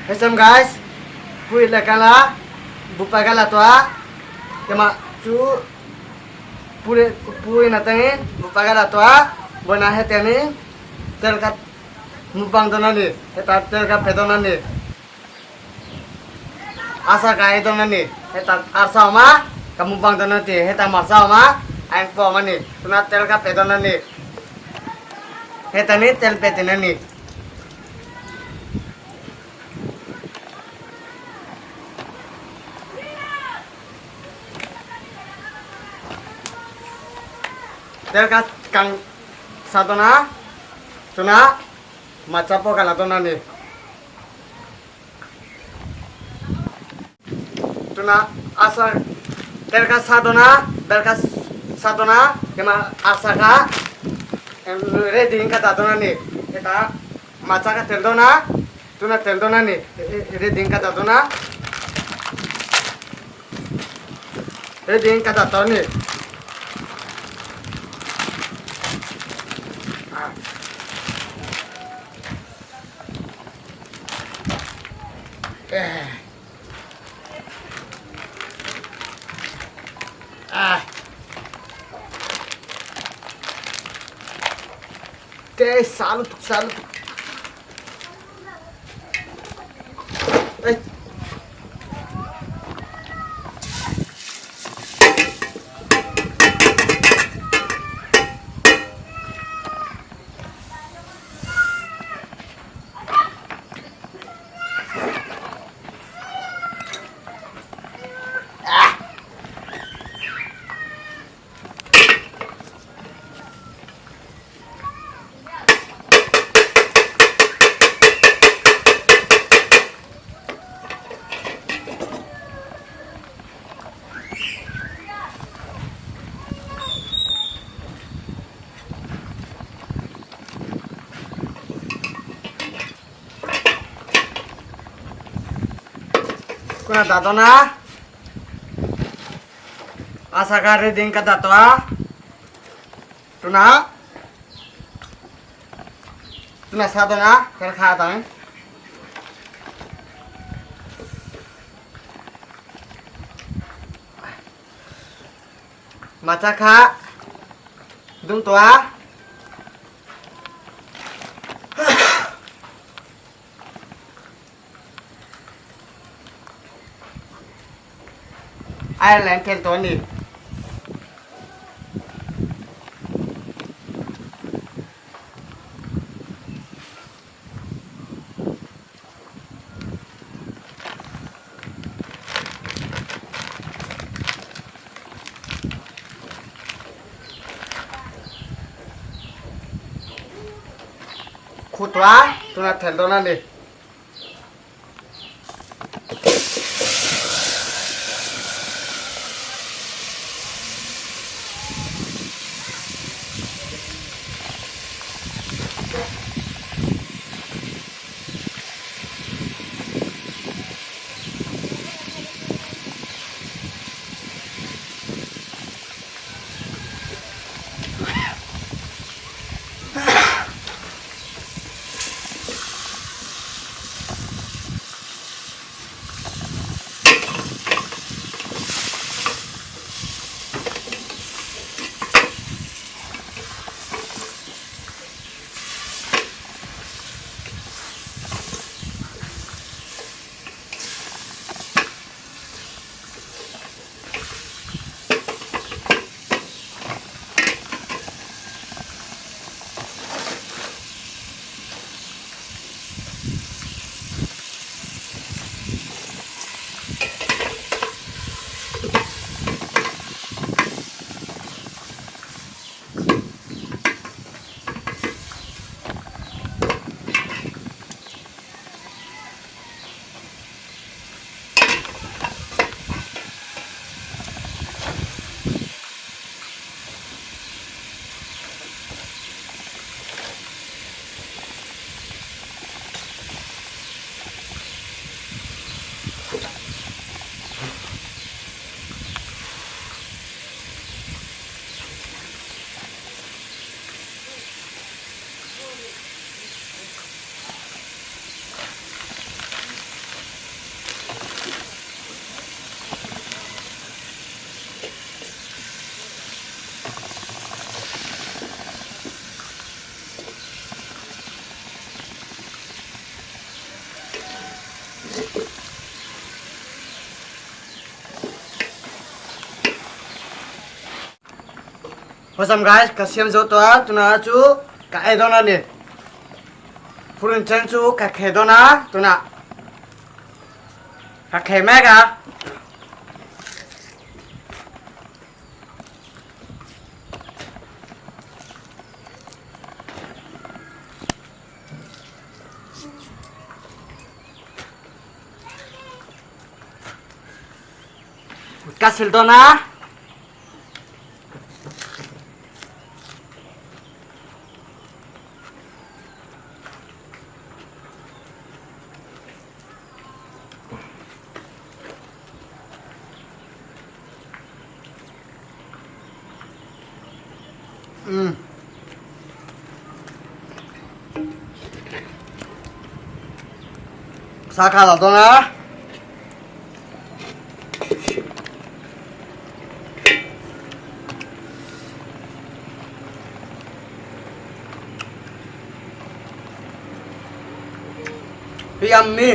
Hesam guys, pui le kala bupa kala tua kema chu puri pui na tangin bupa kala tua bona hetani tel ka mukbang donani heta tel ka phe donani asa ka ei donani heta arsa oma ka mukbang donati heta marsa oma aing po omani tuna tel ka phe donani hetani tel pe tinani. Tel ka kang sadona tuna macha po kala dona ni. Tuna asa tel ka sadona bel ka sadona kema asa ka ready ka da dona ni. Eta macha ka tel dona tuna tel dona ni ready ka da dona. Ready ka da to ni. Ah. Te salu tuk salu tuk. Ei. Kuna dadona Asa ka ready ka datoa tuna tuna sadona tel kha tang macha kha dum tua Ireland tel to ni. Khutwa tuna tel to na ni. What's up guys, ka siam zo tawh a, tunah chu ka ei dawn a ni. Purun chen chu ka khei dawn a, tunah ka khei mek a. Ka sil dawn a. Umm. Sa kha lo dawn a. Yummy.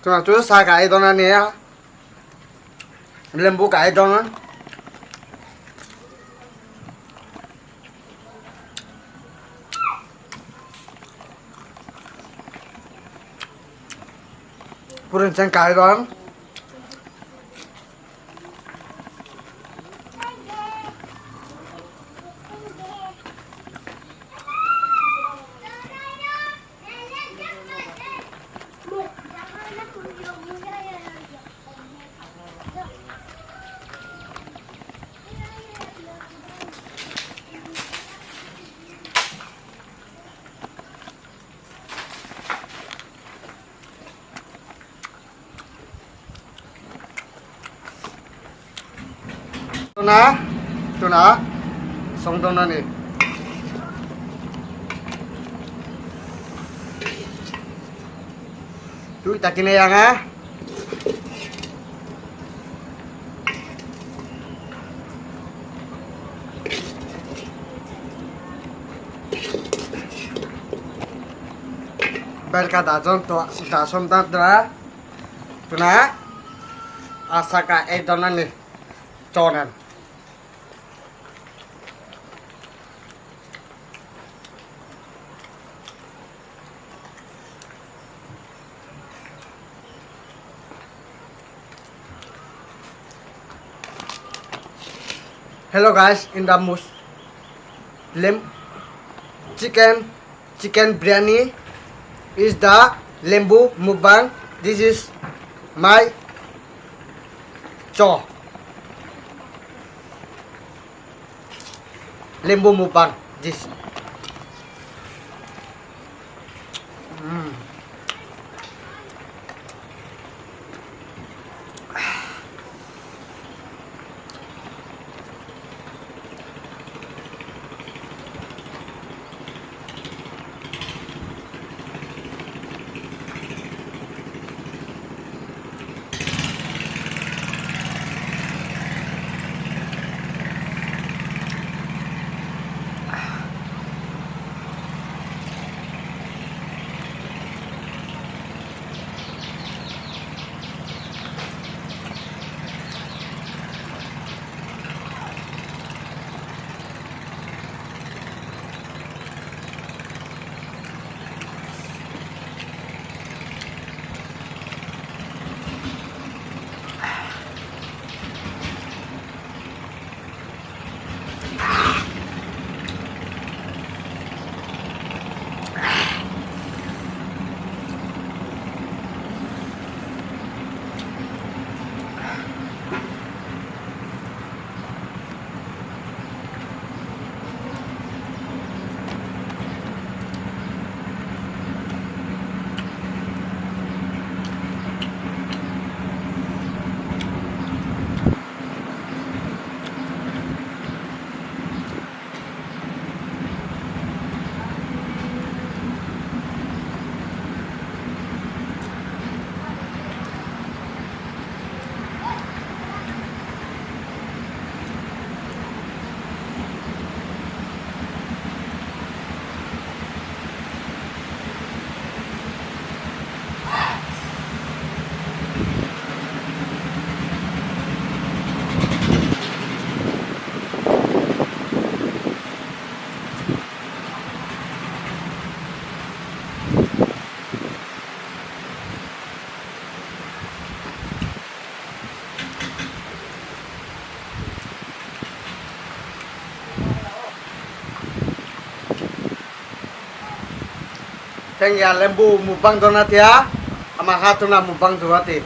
Tunah chu sa ka ei dawn a nia lembu ka ei dawn a. Purun chen ka ei dawn. Tuna tuna sawng dawn a ni. Tui takin ei ang a. Bel ka dah chuan tuah dah sawn ta tura tunah a saka ei dawn a ni chaw nen. Hello guys, in the Muslim chicken chicken biryani is the lembu mukbang. This is my chaw lembu mukbang. This. Tengge lembu mukbang dawn a tia, amah kha tunah mukbang tur a ti.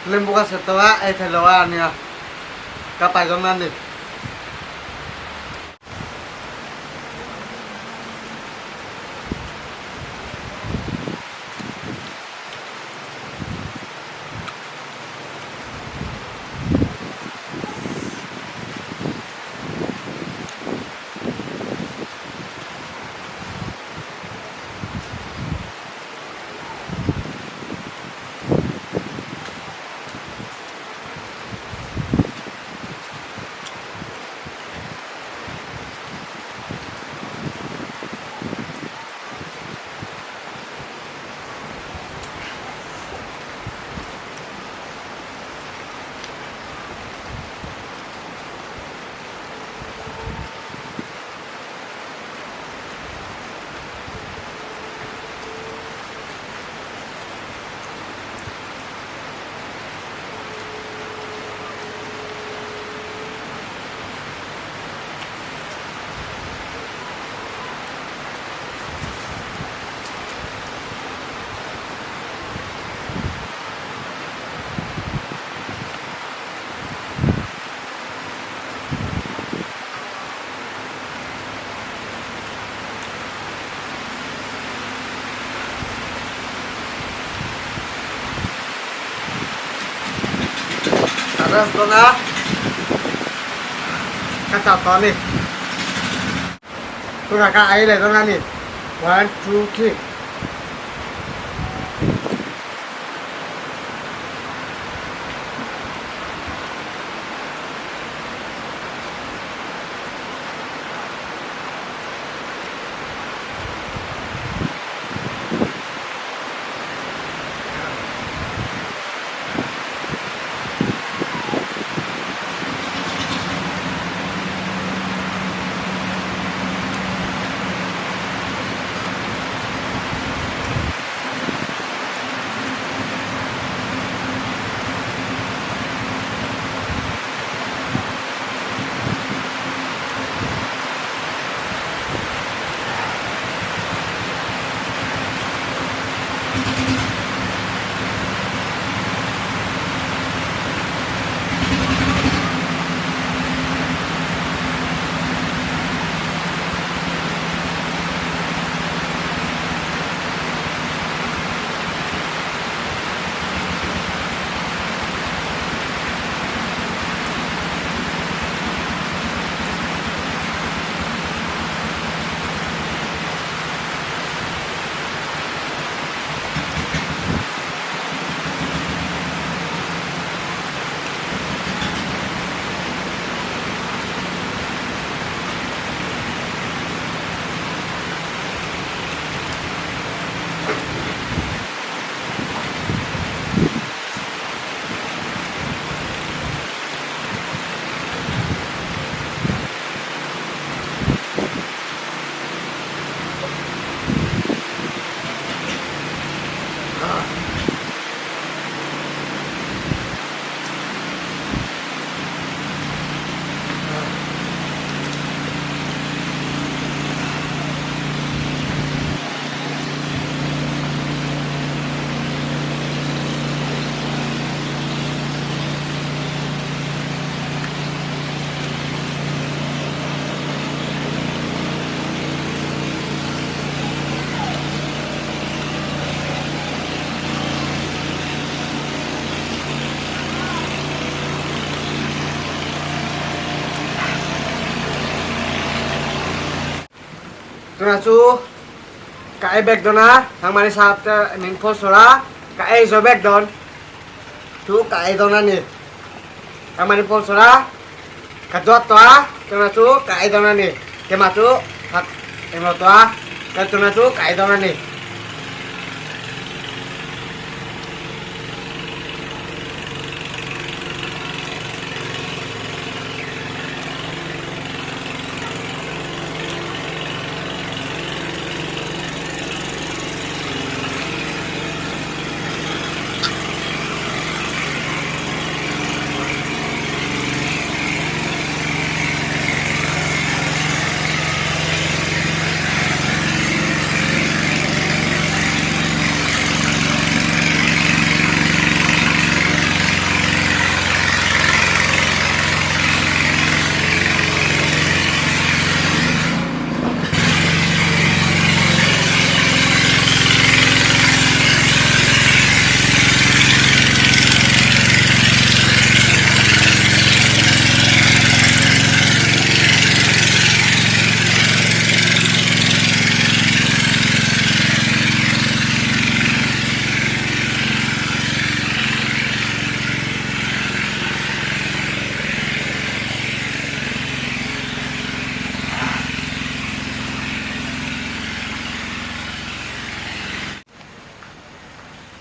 Lembu ka set tawh a, ei thei lo a nia, ka pai dawn a ni. Ka rest dawn a, ka chau tawh a ni. Tunah ka ei leh dawn a ni. One, two, three. Tunah chu ka ei bek dawn a, nangmahni sap te min phawt sawn a, ka ei zo bek dawn chu ka ei dawn a ni. Nangmahni phawt sawn a, ka duat tawh a, tunah chu ka ei dawn a ni. Keimah chu khat englo tawh a, ka tunah chu ka ei dawn a ni.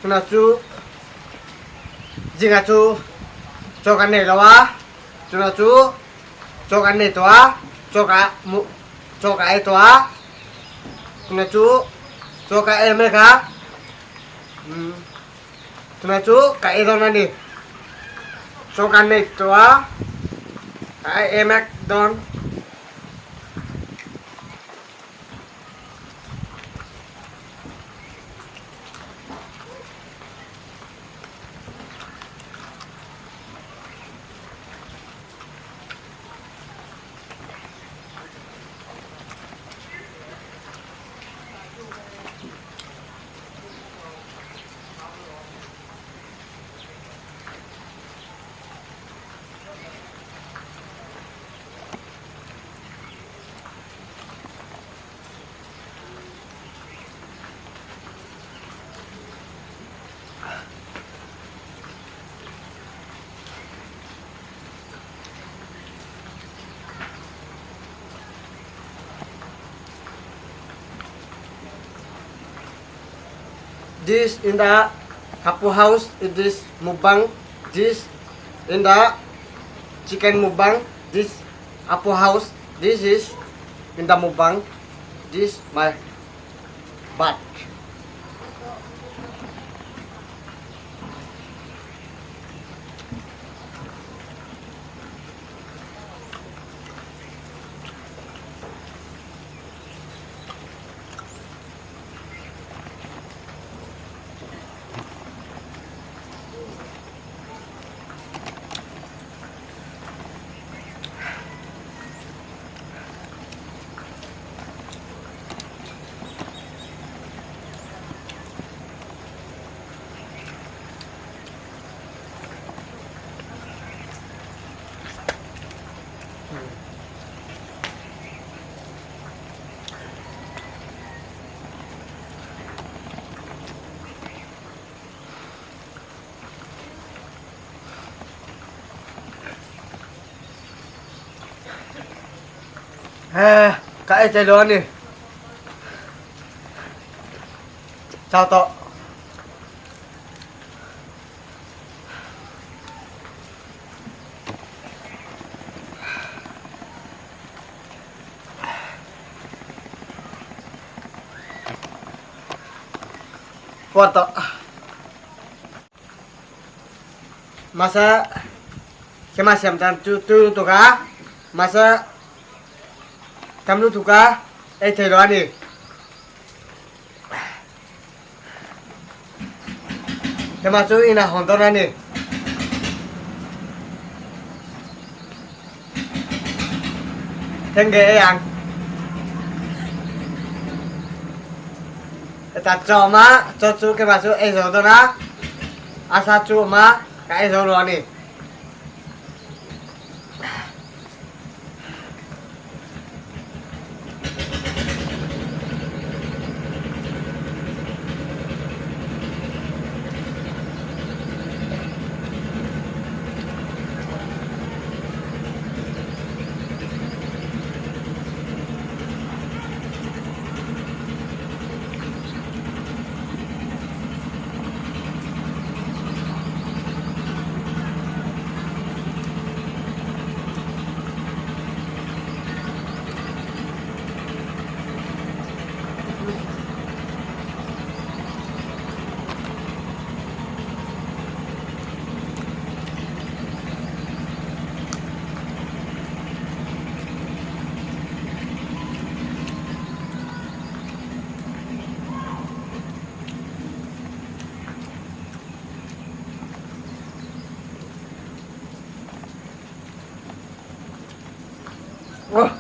Tunah chu zingah chu chaw kan nei lo a, tunah chu chaw kan nei tawh a, chaw ka chaw ka ei tawh a, tunah chu chaw ka ei mek a, tunah chu ka ei dawn a ni, chaw kan nei tawh a, ka ei mek dawn. This in the Kapu house it is mukbang. This in the chicken mukbang. This Apu house. This is in the mukbang. This my butt. Ka ei thei lo a ni. Chau tawh. Puar tawh. Masa keimah siam caan cu tu lutuk a masa tam lutuk a ei thei lo a ni. Keimah cu inn ah hawn tawn a ni. Thengge ei ang. Ta chaw ma chaw cu keimah cu ei zo tawn a. A sa cu ma ka ei zo lo a ni. Oh.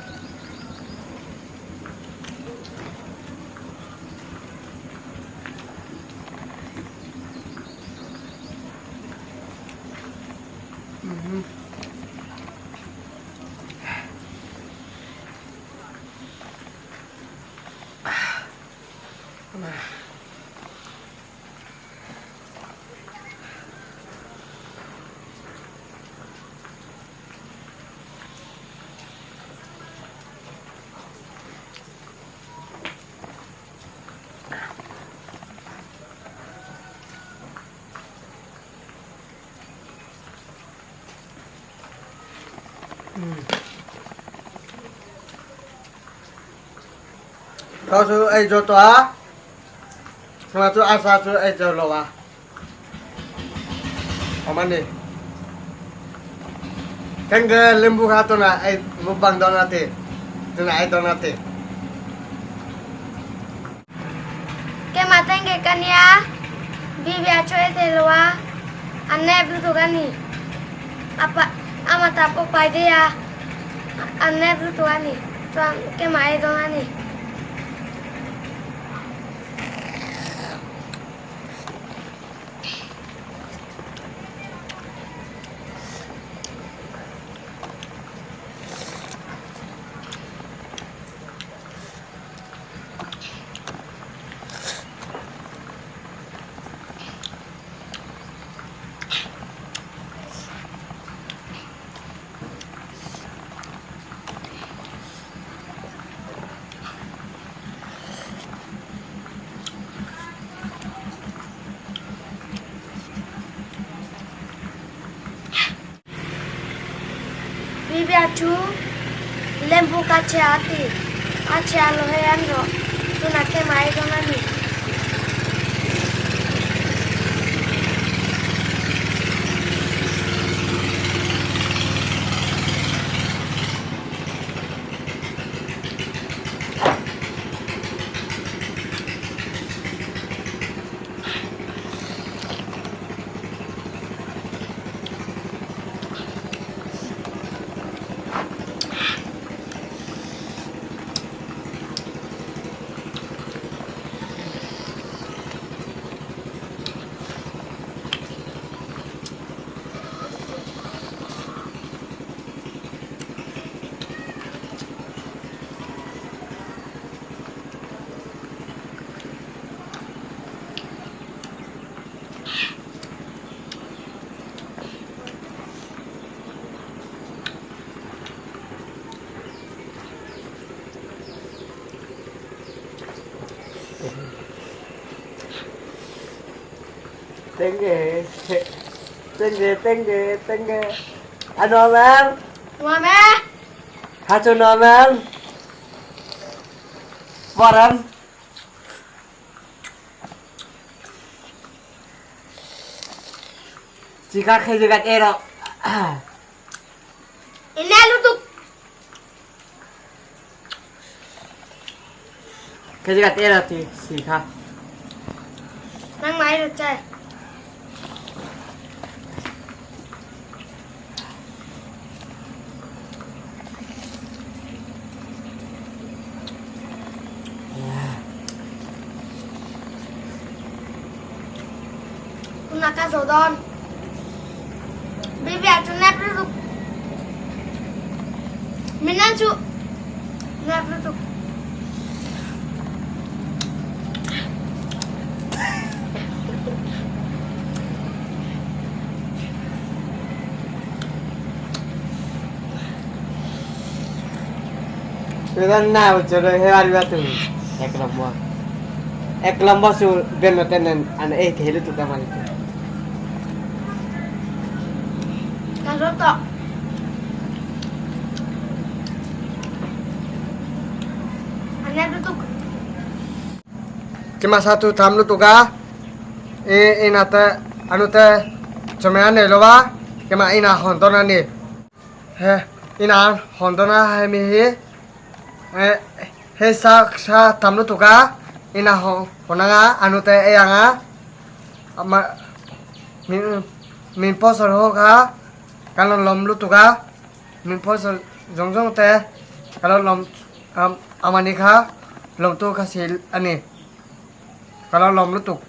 Thau cu ei zaw tuah. Sangah cu asa cu ei zaw lo ah. Aman ni. Tengge limbu kha tuna ei mukbang don ati. Tuna ei don ati. Keimah tengge ka nia. Bibia cu ei te lo ah. A nep lutuk ani. Apa amata popai de a. A nep lutuk ani. Chuan keimah ei don ani. Bibia cu lembuk a chia a ti. A chia lo he an rawh. Tunah keimah ei dong an i. Tengge, tengge, tengge, tengge. A nuam em? Nuam e. Kha cu nuam em? Waram. Jika khe jikat ero. Ine lutuk. Khe jikat ero ti si kha. Nangmah i lut cai. Kuna ka zo don. Bibia cu nep lutuk. Minan cu nep lutuk. না চলো হে আলবা তুমি এক নম্বর এক নম্বর সু বেনতে নেন আন এই হেলে তো Kamal Ka zo to. A nep lutuk. Kima satu tham lu tuka e ina te anu te chome ane lo ba kima ina hon to na ni he ina hon to na he mi hi e he sa sa tham lu tuka ina hon honanga anu te e anga ama min min posol ho kha kan lom lu tuka min posol jong jong te. Ka lo lawm amani kha lawmtu ka sil a ni. Ka lo lawm lutuk.